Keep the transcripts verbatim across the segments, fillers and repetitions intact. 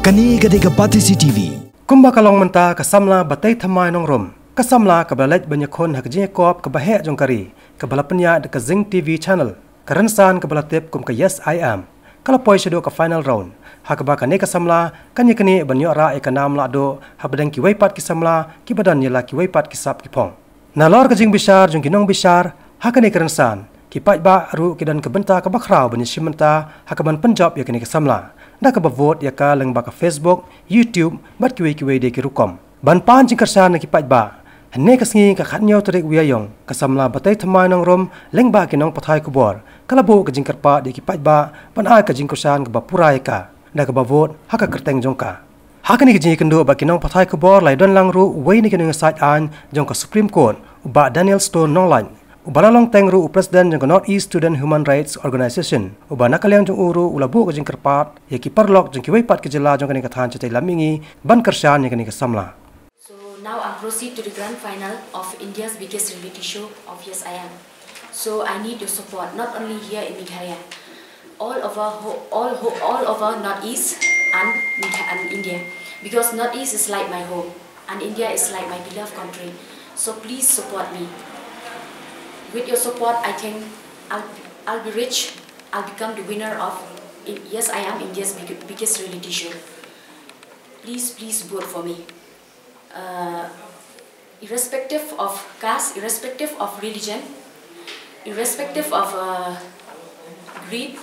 Kane ka dei ka Batesi T V. Kumba ka long mynta, ka samla Batei Thymmai Nongrum, ka samla kaba la leit ban ïakhun ha ka jingïakop kaba heh jong ka ri, kaba la pynïaid da ka Zing T V channel, ka rynsan kaba la tip kum ka Yes I Am, ka la poi shaduh ka final round, ha kaba kane ka samla kan ïaknieh ban ïoh rah ïa ka nam lahduh hapdeng kiwei pat ki samla kiba don ïa la kiwei pat ki sap ki phong. Nalor ka jingbishar jong ki nongbishar ha kane ka rynsan, ki paidbah ruh ki don ka bynta kaba khraw ban ïashim bynta ha kaban pynjop ïa kane ka samla, da kaba vote ïa ka lyngba ka Facebook, YouTube bad kiwei kiwei de ki rukom. Ban pan jingkyrshan na ki paidbah, hynne ka sngi ka khathynñiew tarik u Ïaïong, ka samla Batei Thymmai Nongrum lyngba ki nongpathai khubor ka la buh ka jingkyrpad ïa ki paidbah ban ai ka jingkyrshan kaba pura ïa ka, da kaba vote ha ka kyrteng jong ka. Ha kane ka jingïakynduh bad ki nongpathai khubor la ïadon lang ruh uwei na ki nongïasaid aiñ jong ka Supreme Court, u Bah Daniel Stone Nonglait, uba la long teng ruh u President jong ka North East Student Human Rights Organization, uba na ka liang jong u ruh u la buh ka jingkyrpad ïa ki paralok jong kiwei pat ki jylla jong kane ka thaiñ shatei lam mihngi ban kyrshan ïa kane ka samla. So now I'll proceed to the grand final of India's biggest reality show of Yes I Am. So I need your support, not only here in Meghalaya, all over, ho- all, ho- all over Northeast and, Megha- and India, because Northeast is like my home and India is like my beloved country. So please support me. With your support, I think I'll, I'll be rich. I'll become the winner of in- Yes I Am, India's big- biggest reality show. Please, please vote for me. Uh, irrespective of caste, irrespective of religion, irrespective of uh, greed,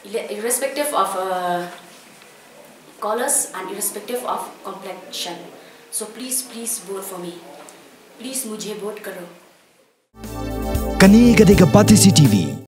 irre- irrespective of uh, colors, and irrespective of complexion. So please, please vote for me. Please, मुझे वोट करो. Kane ka dei ka Batesi T V.